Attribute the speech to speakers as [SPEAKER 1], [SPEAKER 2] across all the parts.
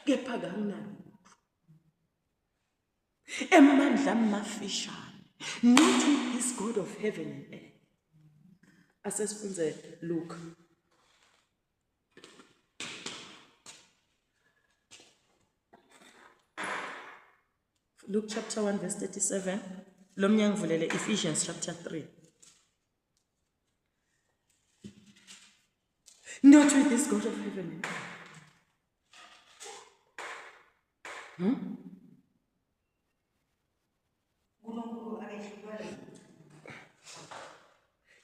[SPEAKER 1] Kepha kanginalutho. Emandla amafishane. Not with this God of heaven and earth. Asesifunze Luke. Luke chapter 1 verse 37. Lo mnyango vulele Ephesians chapter 3. Not with this God of heaven and earth. Hmm?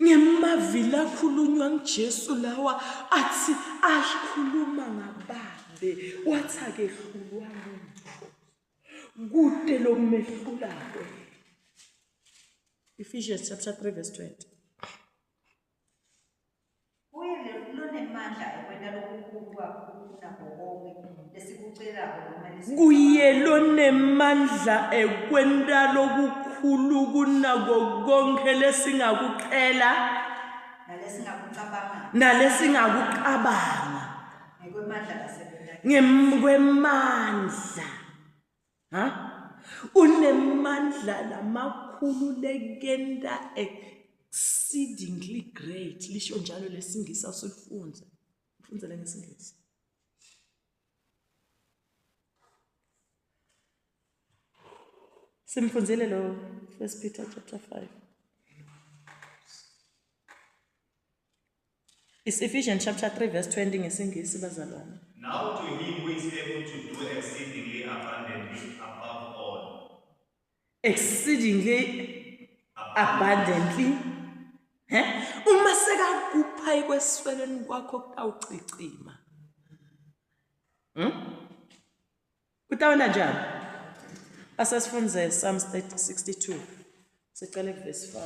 [SPEAKER 1] Ngemavi lakhulunywa nguJesu lawa athi akhuluma ngababe wathi akehlulwa lutho kude lokumehlulako. Ephesians chapter 3 verse 20.
[SPEAKER 2] Kuye lonemandla ekwenta lokukhulu kakhulu kunako konkhe lesikucelako noma lesikucabangako.
[SPEAKER 1] Kuye lonemandla ekwenta lokukhulu kunako konkhe lesingakucela
[SPEAKER 2] Nalesingakucabanga
[SPEAKER 1] nalesingakucabanga
[SPEAKER 2] ngekwemandla lasebenta
[SPEAKER 1] ngekwemandla. Ha? Unemandla lamakhulu lekenta exceedingly great. Lisho njalo lesingisi awusulifundza. Mfundzele ngesingisi. Simfundzile lo First Peter chapter 5. It's Ephesians chapter 3 verse 20 ngesingisi bazalwane.
[SPEAKER 3] Now to him who is able to do exceedingly abundantly above all.
[SPEAKER 1] Exceedingly abundantly. He? Uma sekakupha ekwesweleni kwakho kutawucicima. Hmm? Kutawenta njani? Asesifunze Psalms 62. Sicale verse 5.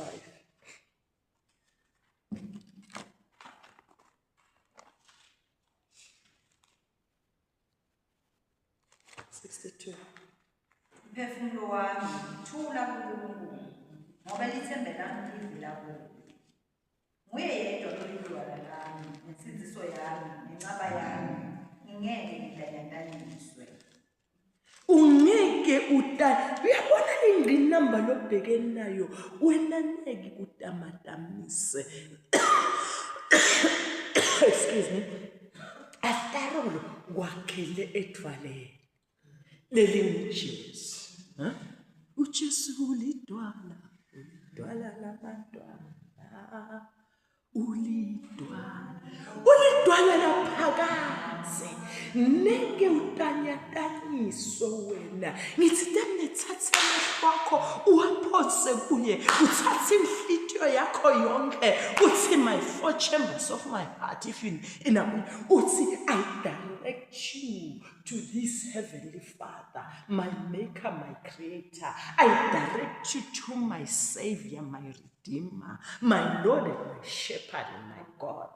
[SPEAKER 2] Mphefumulo wami, thula kuNkulunkulu, ngoba lithembe lami livela kuye. Nguye yedwa olidwala lami, nensindiso yami, nenqaba yami, ngingeke ngidanyadanyiswe.
[SPEAKER 1] Ungeke uta uyabona lengqinamba lobhekene nayo wena ngeke kutamatamise. Excuse me. After all kwakhele edwaleni lelinguJesu. Huh? UJesu ulidwala, ulidwala lamadwala. Ulidwala, ulidwala laphakadze neke utanyatanyiswe wena ngithi temnethatha amehlo akho uwaphose kuye uthathe inhlitiyo yakho yonke uthi my four chambers of my heart if in, in a, uthi i direct you to this heavenly father my maker my creator i direct you to my savior my Redeemer, my Lord and my Shepherd and my God.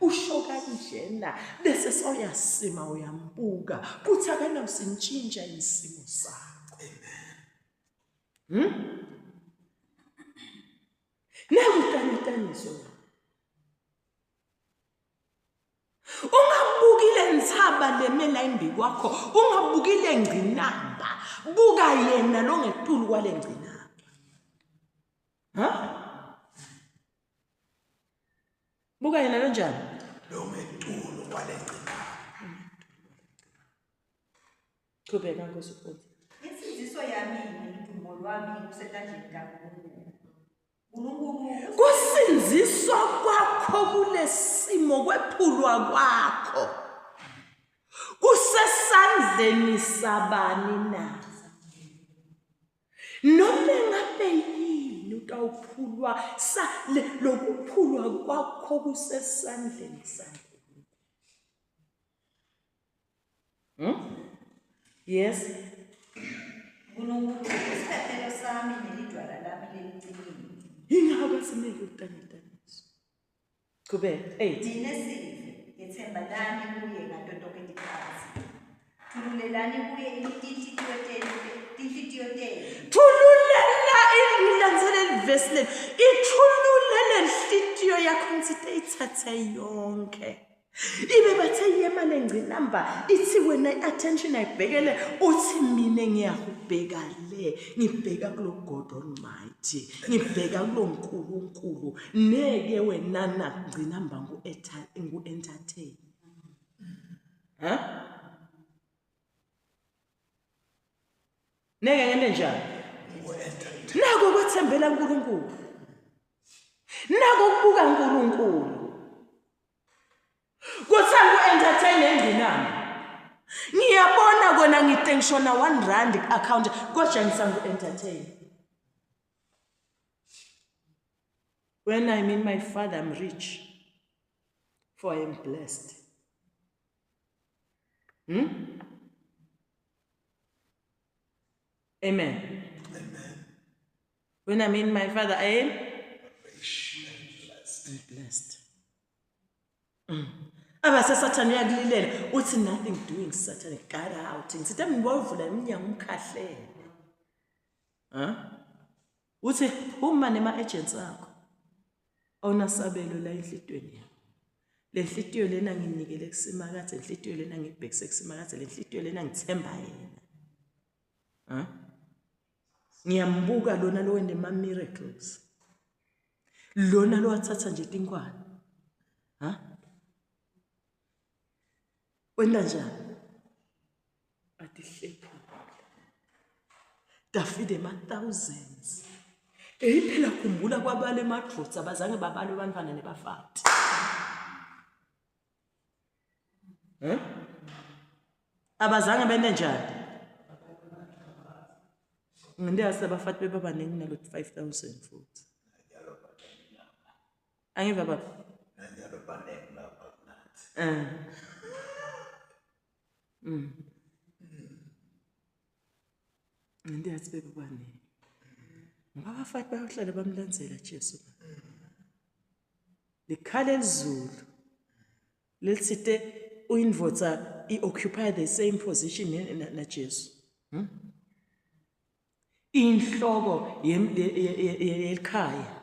[SPEAKER 1] Usho kanjena bese soyasima uyambuka kuthi akanawusintshintsha isimo sakho. Amen. Hmm? Nakutanetaniso. Ungabuki le ntsaba lemela imbi kwakho, ungabuki le ngcinamba. Buka yena longetulu kwale ngcinamba. Ha? Buka yena kanjani?
[SPEAKER 4] Longetulu kwale ngcinamba.
[SPEAKER 1] Qhubeka Nkosi futhi.
[SPEAKER 2] Insindiso yami nodumo lwami kusetandleni kaNkulunkulu. Unkulunkulu
[SPEAKER 1] Kusinziswa kwakho kulesimo kwephulwa kwakho. Kusesandleni sabani na? Noma ngabe yini utawuphulwa sa lokuphulwa kwakho kusesandleni saNkulunkulu. Hmm? Yes.
[SPEAKER 2] Nkulunkulu isiphephelo sami nelidwala lami leliqinile.
[SPEAKER 1] Yingakho sineke utanetaniswa. Qhubeka. 8.
[SPEAKER 2] Nine sive, yetsembelani kuye ngato tonkhe tikhatsi. Thululelani kuye tinhlitiyo tenu, tinhlitiyo tenu.
[SPEAKER 1] Thululela ngilandzele livesi leli. Ithululele inhlitiyo yakho ngitsite ithathe yonke. Ibe bathe yema lengcinamba ithi wena i-attention ayibhekele uthi mina ngiyakubheka le ngibheka kulo God Almighty ngibheka kulo Nkulunkulu neke wena na ngcinamba ngu-entertain ha Neke ngente njani? Nako kwethembela uNkulunkulu. Nako kubuka uNkulunkulu. Kuthi ku-entertain engcinamba. Ngiyabona kona ngide ngishona 1 rand ku-account kodwa ngisangu-entertain. When I'm in my father, I'm rich, for I am blessed. Hmm? Amen.
[SPEAKER 4] Amen.
[SPEAKER 1] When I'm in my father, I am
[SPEAKER 4] rich and blessed.
[SPEAKER 1] And blessed. Mm. Abase Sathane uyakulilela uthi nothing doing Sathane get out. Ngithi mina wavula iminyango umkhahlele. Huh? Uthi phuma nema agents akho. Awunasabelo la enhlitweni yakho. Le nhlitiyo lena nginikele kuSimakadze, lenhlitiyo lena ngibhekise kuSimakadze, lenhlitiyo lena ngithemba yena. Huh? Ngiyambuka lona lo wente ma miracles. Lona lo wathatha nje tinkwana. Ha? Wenta njani? Atihlephula. Davide ema-thousands. Eyi phela khumbula kwabala emadvodza abazange babalwe abantwana nebafati. Eh? Abazange bente njani? Nginte yase abafati bebabaningi nalo 5000 futhi. Angiva baba.
[SPEAKER 4] Nanyalo baningi lapha kunathi.
[SPEAKER 1] Eh. Mm. Nginte yathi bebabaningi. Ngoba abafati bayohlala bamlandzela Jesu. Likhala elizulu lelithite uyindvodza i-occupy the same position naJesu. Hmm? Inhloko yelikhaya.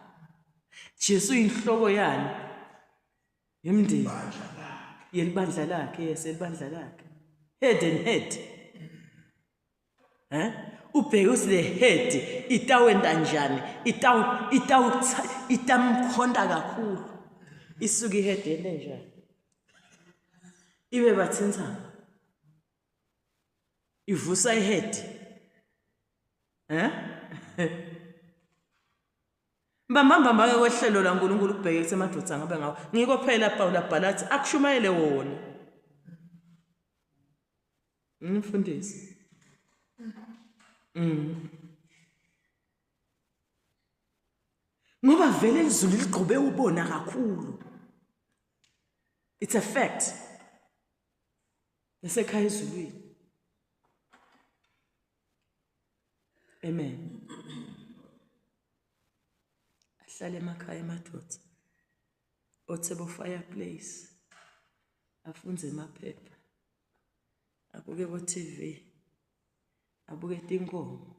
[SPEAKER 1] Jesu uyinhloko yani? Yemndeni. Yelibandla lakhe, yes, elibandla lakhe. Head and head. Eh? Ubheke uthi le head itawenta njani? Itawu itawu itamkhonta kakhulu. Isuke ihead yente njani? Ibe bathinthana. Ivusa ihead. Eh? Mbamba mbamba ke kwehlelo laNkulunkulu kubheke kusemadvodza ngabe ngawo. Ngiko phela Paul abhala athi akushumayele wona. Mfundisi. Ngoba vele izulu ligqobe ubona kakhulu. It's a fact. Nasekhaya ezulwini. Amen. Ahlale emakhaya emadoda. Othebo fireplace. Afunze emaphepha. Abuke bo-TV. Abuke tinkomo.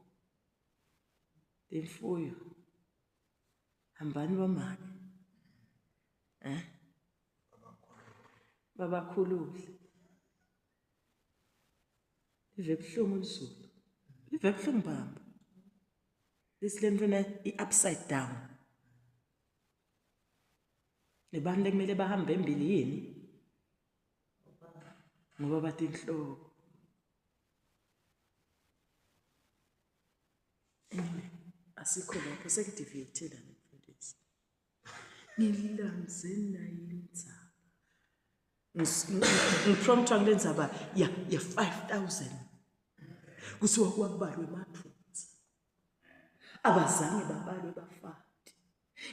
[SPEAKER 1] Timfuyo. Hambani bomake. Eh? Babakhulule. Live buhlungu izulu. Live buhlungu bamba. Lithi le ntwana i-upside down. Nebantu lekumele bahambe embili yini? Ngoba batinhloko. Anyway, asikho lapho sengideviate la mfundisi. Ngilamze nayo indzaba. Ngipromptwa kule ndzaba ya ya 5000. Kuthiwa kwakubalwe emaphutha. Abazange babalwe bafati.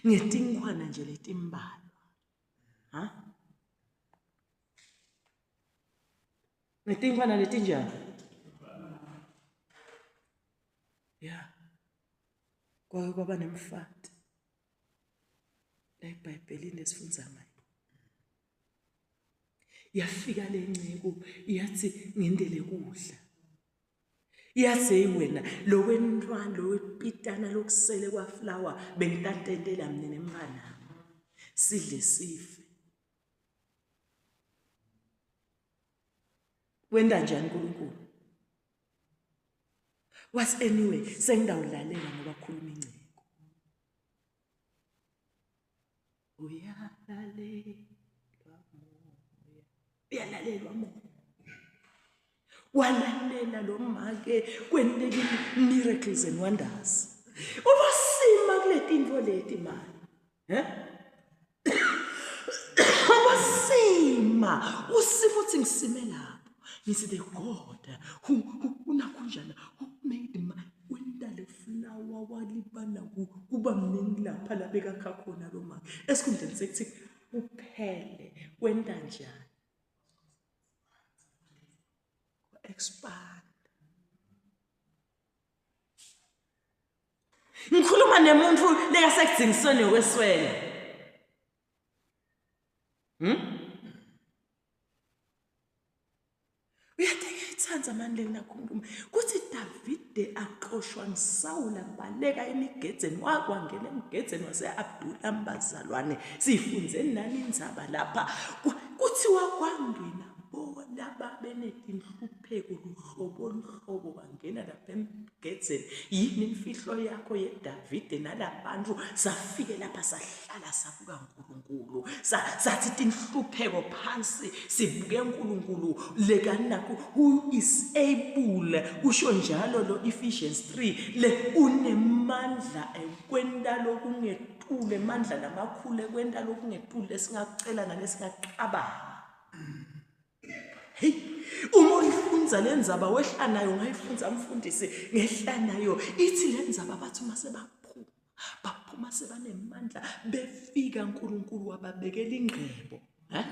[SPEAKER 1] Ngetinkwana nje letimbalwa. Ha? Ngetinkwana letinjani? Ya. Kwake kwaba nemfati. La eBhayibhelini esifundza ngayo. Yafika le nceku yathi ngendele kudla. Yathi hey wena lo wentwana lo wepitana lokusele kwaflower bengitantentela mina nemntwana. Sidle sife. Wenta njani uNkulunkulu? Wathi anyway sengidawulalela ngoba khuluma ingcebo. Uyalalelwa moya. Uyalalelwa moya. Walalela lo make kwenteka miracles and wonders. Ubosima kuletinto leti mani. Eh? Ubosima usima uthi ngisime lapho. Ngithi the God who unakhunjana who made my wenta le flower walibala kuba mningi lapha labekakha khona lo mama. Esikhundleni sekuthi kuphele kwenta njani? Expand. Ngikhuluma nemuntu lekasekudzingisweni yokweswela. Uyathenga mani le nakhuluma kuthi Davide axoshwa ngisawula baleka emigedzeni wakwangena emgedzeni wase-Abdulam bazalwane siyifunze nani indzaba lapha kuthiwa kwangena bona babenetinhlupheko luhlobo luhlobo bangena lapha emgedzeni yini imfihlo yakho yeDavide nalabantu safike lapha sahlala sabuka uNkulunkulu sathi tinhlupheko phansi sibuke uNkulunkulu lekanakho who is able kusho njalo lo Ephesians 3 le unemandla ekwenta lokungetulu emandla lamakhulu ekwenta lokungetulu lesingakucela nalesingacabanga. Hey, uma uyifunza le ndzaba wehla nayo ungayifunza mfundisi ngehla nayo ithi le ndzaba bathi uma sebaphuma baphuma sebanemandla befika uNkulunkulu wababekela ingcebo eh?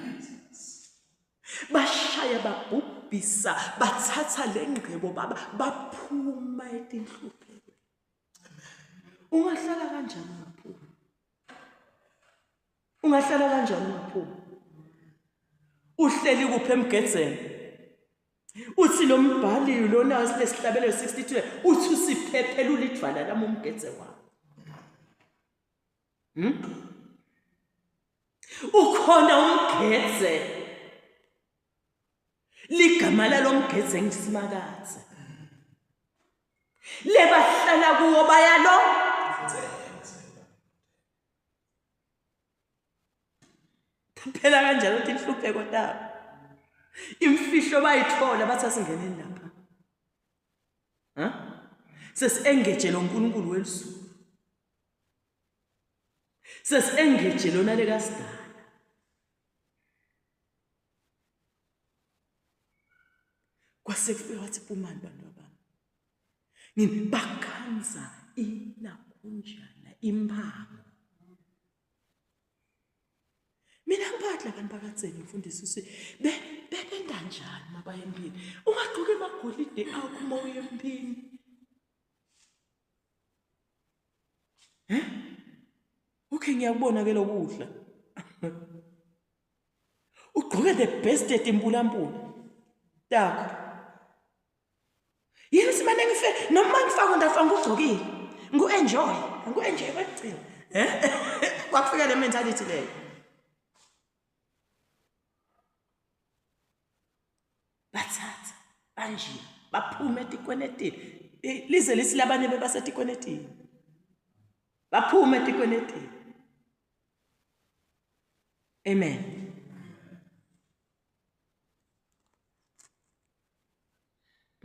[SPEAKER 1] Bashaya babhubhisa bathatha le ngcebo baba baphuma etinhluphekweni. Ungahlala kanjani ungaphumi? Ungahlala kanjani ungaphumi? Uhleli kuphi emgedzeni? Uthi lo mbhali lona lesihlabelelo 62 uthi usiphephela ulidvwala lami umgedze wami. Ukhona umgedze. Ligama lalomgedze ngisimakadze. Lebahlala kuwo bayalo. Phela kanjalo tinhlupheko tabo. Imfihlo bayithola bathi asingeneni lapha. Ha? Sesi-engage lo nkulunkulu welizulu. Sesi-engage lona lekasidala. Kwase kufika wathi pumani bantu abami. Ngini bakhanza inakhunjana impango. Mina ngiphathi labantu bakatseni mfundisi usi be bebenda njani mabaya empini. Ungagqoki amagolide akho uma uya empini. Eh? Okay ngiyakubona ke lokudla. Ugqoke the best etimpulampula takho. Yini simane ngife noma ngifaka ndafa ngugcokile. Ngu enjoy, ngu enjoy kwekugcina. Eh? Kwafika le mentality leyo. Bathatha banje baphuma etikwenetini. Lize lithi labanye bebasetikwenetini. Baphuma etikwenetini. Amen.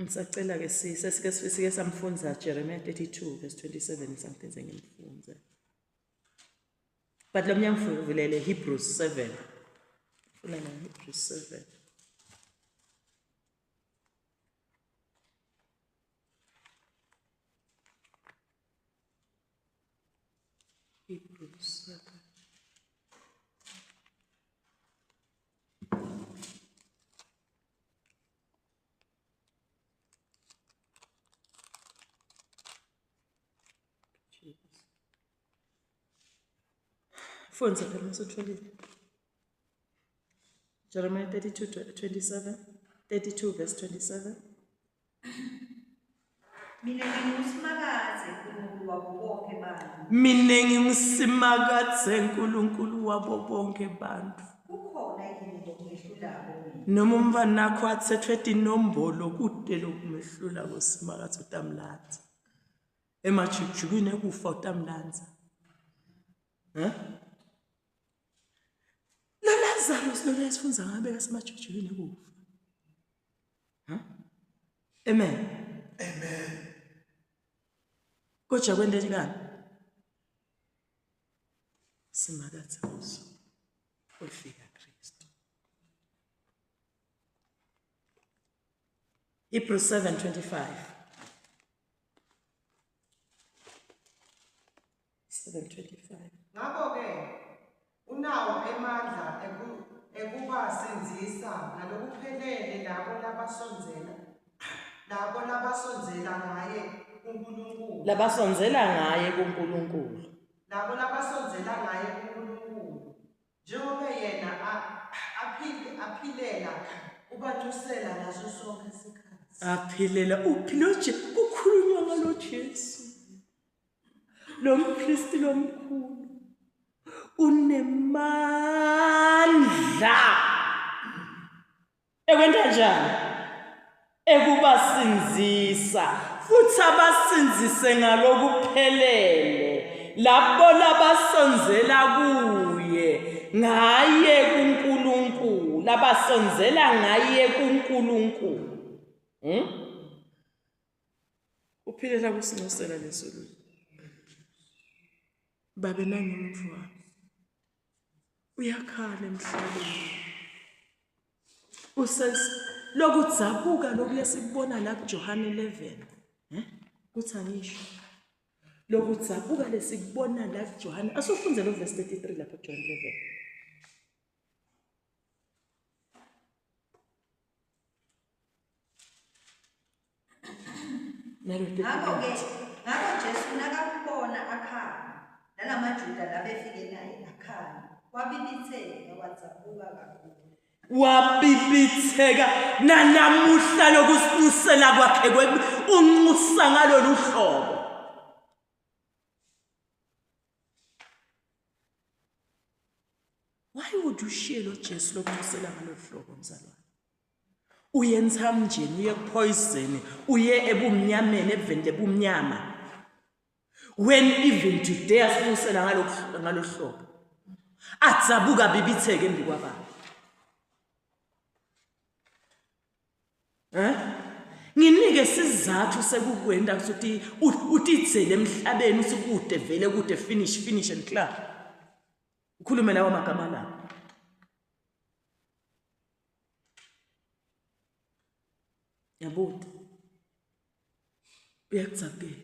[SPEAKER 1] Ngisacela ke sisesike sike samfunza Jeremiah 32 verse 27 something sengimfunze. But lo mnyango ngivulele Hebrews 7. Funa na Hebrews 7. Hebrews 7. Fundza phela uma usutholile. Jeremiah 32 27 32 verse 27.
[SPEAKER 2] Mina nginguSimakadze Nkulunkulu wabo bonke bantu.
[SPEAKER 1] Mina nginguSimakadze Nkulunkulu wabo bonke bantu.
[SPEAKER 2] Kukhona yini lokungehlulako mina?
[SPEAKER 1] Noma umntwanakho athethwe tinombolo kude lokumehlula kuSimakadze utamlandza. Emajukujukwini ekufa utamlandza. Eh? Lo Lazarus lona esifundza ngabe kasemajukujukwini ekufa. Huh? Amen.
[SPEAKER 4] Amen.
[SPEAKER 1] Kodwa kwenteni kani? Simakadze uzo wefika Kristu. Hebrews 7:25. 7:25.
[SPEAKER 5] Ngakho-ke unawo emandla ekubasindzisa ngalokuphelele labo labasondzela labo labasondzela ngaye kuNkulunkulu.
[SPEAKER 1] Labasondzela ngaye kuNkulunkulu.
[SPEAKER 5] Labo labasondzela ngaye kuNkulunkulu. Njengoba yena aphilela kubanxusela ngaso sonke isikhathi.
[SPEAKER 1] Aphilela uphilo nje kukhulunywa ngalo Jesu. Lo mpristi lomkhulu unemandla ekwenta njani ekubasindzisa futhi abasindzise ngalokuphelele labo labasondzela kuye ngaye kuNkulunkulu labasondzela ngaye kuNkulunkulu? Uphilela kusincosela lesulwini. Babe nangimuntfu wami. Uyakhala emhlabeni. Uses lokudzabuka lokhu lesikubona la kuJohane 11. Eh? Kuthi angisho. Lokudzabuka lesikubona la kuJohane. Asufunze lo verse 33 lapha kuJohane 11.
[SPEAKER 2] Ngakho-ke, ngakho Jesu nakambona akhala, nalamaJuda labefike naye akhala, wabibitseka, wadzabuka kakhulu.
[SPEAKER 1] Wabibitheka nanamuhla lokusinxusela kwakhe unxusa ngalolu hlobo. Why would you share lo Jesu lokunxusela ngalolu hlobo mzalwane? Uye entsamnjeni, uye kupoison, uye ebumnyameni, eveni lebumnyama. When even today asinxusela ngalolu hlobo. Adzabuka bibitheke embi kwababa. Eh? Nginike sizathu sekukwenta ukuthi utidzele emhlabeni uthi kude vele kude finish finish and clap. Ukhulume lawo magama lawo. Yabuta. Uyakudzabukela.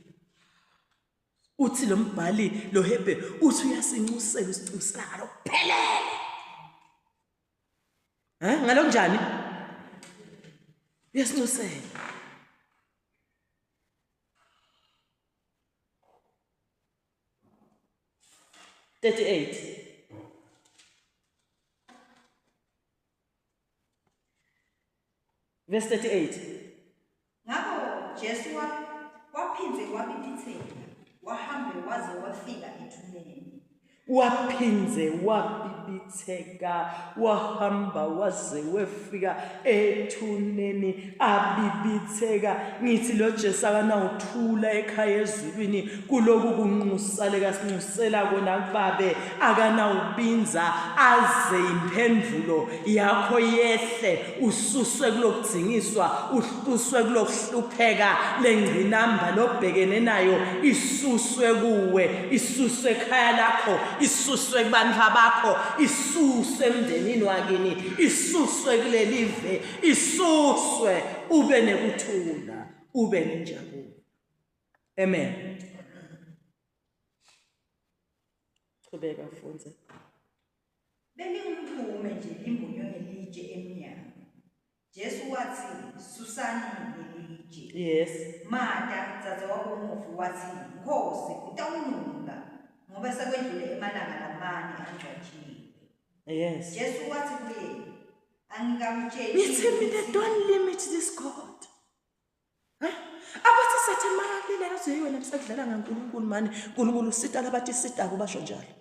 [SPEAKER 1] Uthi lo mbhali lo Hebhe uthi uyasinxusela usicingisela ngalokuphelele. Eh ngalokunjani? Uyasinxusela. 38 Verse 38.
[SPEAKER 2] Ngakho Jesu waphindze wabibitseka, wahambe waze wafika ethuneni.
[SPEAKER 1] Waphindze wabibitseka, wahamba waze wefika ethuneni abibitseka. Ngithi lo Jesu akanawuthula ekhaya ezulwini kuloku kunxusa lekasinxusela kona kubabe akanawubinza aze imphendvulo yakho yehle ususwe kulokudzingiswa ususwe kulokuhlupheka lengqinamba lobhekene nayo isuswe kuwe isuswe ekhaya lakho isuswe kubantu bakho isuswe emndenini wakini isuswe kulelive isuswe ube nekuthula ube nenjabulo. Amen. Chubeka mfundzi.
[SPEAKER 2] Belingumthume nje limbonywe ngelitshe emnyango. Jesu watsi, Susani lelitshe.
[SPEAKER 1] Yes.
[SPEAKER 2] Marta, dzadzewabo mufi watsi, Nkhosi, utawunuka, ngoba sekwendlule emalanga lamane angcwatshiwe.
[SPEAKER 1] Yes.
[SPEAKER 2] Jesu watsi kuye, Angikakutjeli
[SPEAKER 1] Ngithi mina
[SPEAKER 2] kutsi-
[SPEAKER 1] don't limit this God. Eh? Abathi sathane makakulilela uthi hey wena msakudlala ngaNkulunkulu mani uNkulunkulu usita labatisitako basho njalo.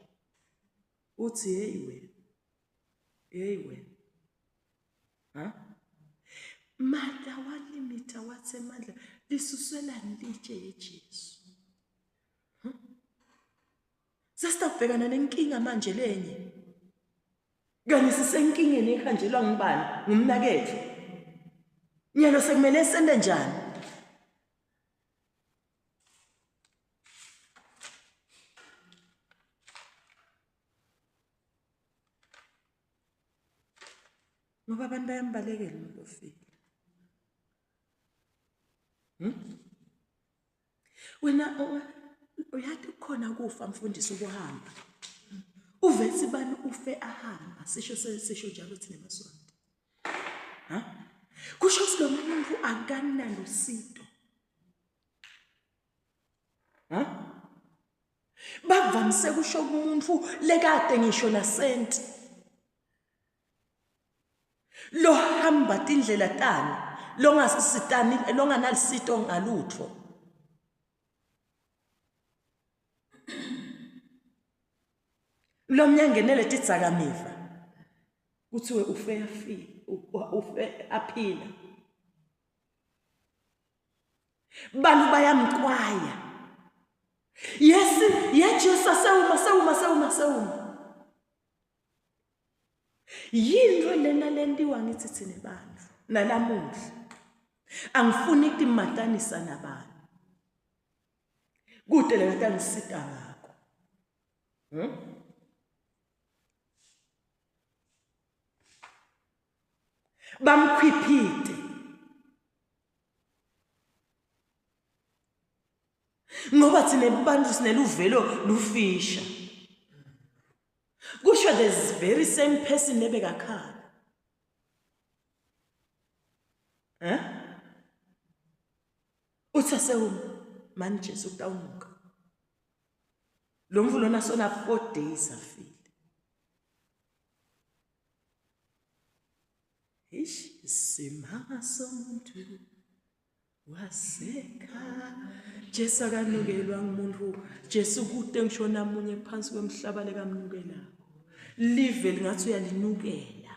[SPEAKER 1] Uthi hey wena. Hey wena. Ha? Martha walimitha wathi emandla lisuselani litshe yeJesu. Sesitawubhekana nenkinga manje lenye. Kanye sisenkingeni ehanjelwa ngubani? Ngumnakethu. Nyalo sekumele sente njani? Ngoba abantu bayambalekela umuntu ofile. Hmm? Wena uyathi kukhona kufa mfundisi ukuhamba. Uvethi bani ufe ahamba sisho sisho njalo thina emaSwati. Ha? Kusho ukuthi lo muntu akanalusito. Ha? Bavamise kusho kumuntu lekade ngisho nasenti. Lohamba tindlela tani longasitani longanalisito ngalutho. Lomnyangenele tidzakamiva. Kuthiwe ufe afile, ufe aphila. Bantu bayamxwaya. Yes, ye Jesu asewuma sewuma sewuma sewuma. Yinto lena lentiwa ngithi thina bantu nalamuhla. Angifuni ukumatanisa nabantu. Kude lento angisita ngakho. Hmm? Bamkhwiphite. Ngoba thina bantu sineluvelo lufisha. Kusho the very same person lebekakhala. Eh? Uthi asewuma mani Jesu kutawunuka. Lo mfo lona sona 4 days afile. Eish simanga somuntu wasekha Jesu akanukelwa ngumuntu Jesu kude ngisho namunye phansi kwemhlaba lekamnukelako live lingathi uyalinukela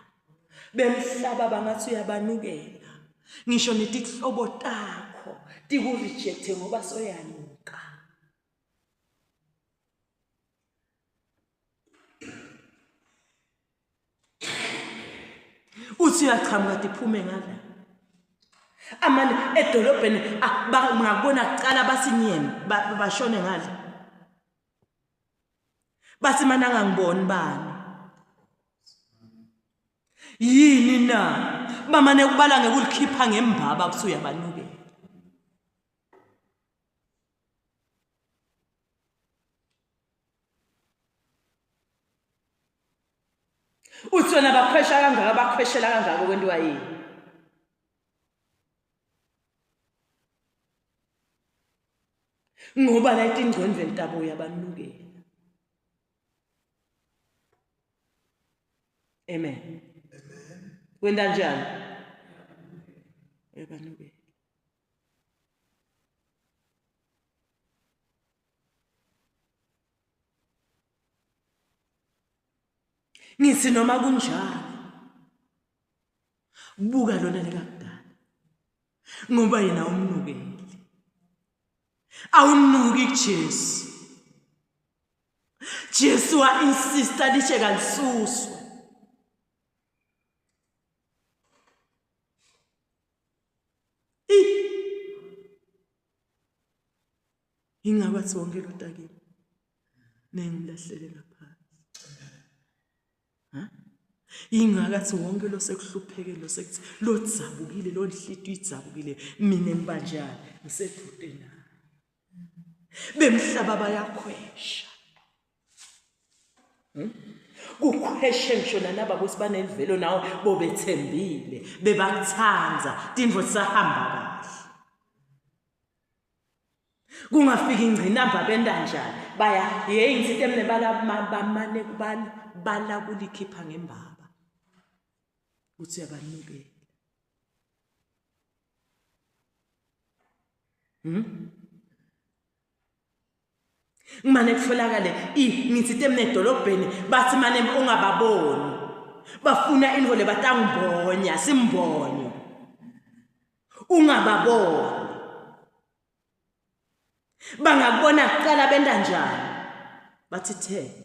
[SPEAKER 1] bemhlaba bangathi uyabanukela ngisho netihlobo takho tikurejecte ngoba soyanuka uthi uyachamuka tiphume ngala amane edolobheni bangakubona kucala basinyeme bashone ngale bathi mana angangiboni bani yini na bamane kubala ngekulikhipha ngembaba kuthi uyabanukela Uthi wena bakhwesha kangaka bakhweshela kangaka kwentiwa yini? Ngoba la etingcondvweni tabo uyabanukela. Amen. Amen. Kwenta njani? Uyabanukela. Ngithi noma kunjalo buka lona likakudala ngoba yena awumnukeli awunuki kuJesu Jesu wa insista litshe kalisuswe Ingabathi wonke lo takini nengilahlele ngaphansi. Ha? Ingakathi wonke lo sekuhlupheke lo sekuthi lo dzabukile lo nhlito idzabukile mina ngibanjani ngisedude naye. Bemhlaba bayakhwesha. Hmm? Kukhweshe ngisho nanaba ukuthi banelivelo nawe bobethembile bebakuthanda tintfo tisahamba kahle. Kungafika ingqinamba benda njani baya yeyi ngithe mina bala bamane kubala bala kulikhipha ngembaba uthi uyabanukela Ngimane kutholakale i ngithi temne edolobheni bathi mane ungababoni. Bafuna intfo lebatangibonya, simbonyo. Ungababoni. Bangakubona kuqala benta njani? Bathi the.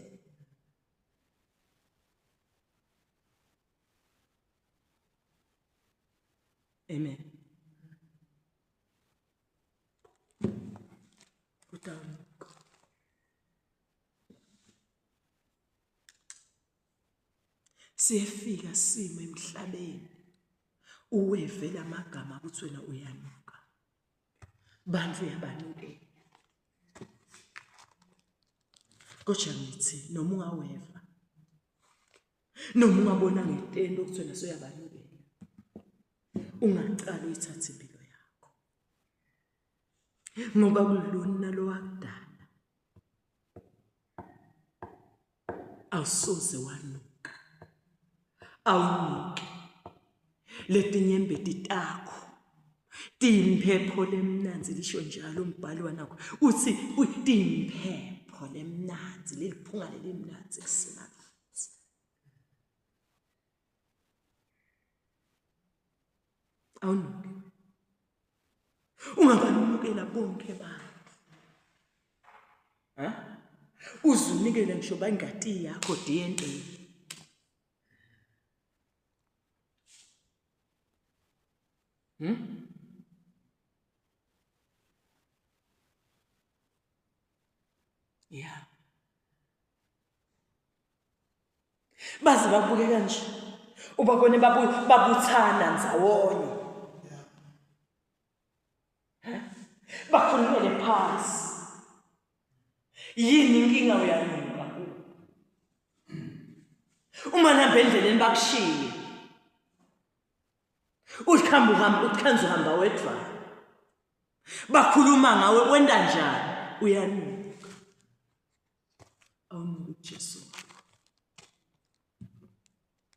[SPEAKER 1] Amen. Utawunuka. Siyefika simo emhlabeni uweve lamagama ukuthi wena uyanuka. Bantu uyabanukela. Kodwa ngithi noma ungaweva noma ungabona ngetende ukuthi wena soyabanukela ungaqala uyithathe impilo yakho ngoba kulona lowakudala awusoze wanuka awunuki letinyembeti takho tiyimphepho lemnandzi lisho njalo umbhali wanakho uthi tiyimphepho lemnandzi leliphunga lelimnandzi kusimakadze awunuki ungabanukela bonke abantu ha uzunikele ngisho bangati yakho DNA Yeah. Baze babuke kanje. Ubabone babuthana ndzawonye. Bakhulumele phansi. Yini inkinga uyanuka kubo? Uma nihamba endleleni bakushiye. Uthi uhamba uthi uhamba wedwa. Bakhuluma ngawe wenda njani? Uyanuka. Awunuki uJesu wakho.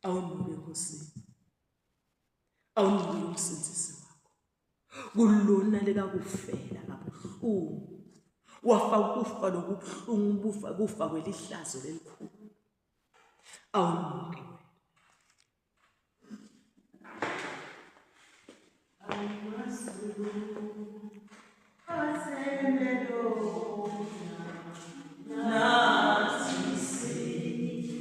[SPEAKER 1] Awunuki enkosini. Awunuki umsindisi wakho. Kulona likakufela kabuhlungu. Wafa ukufa lokubuhlungu bufa kufa kwelihlazo lelikhulu. Awunuki wena.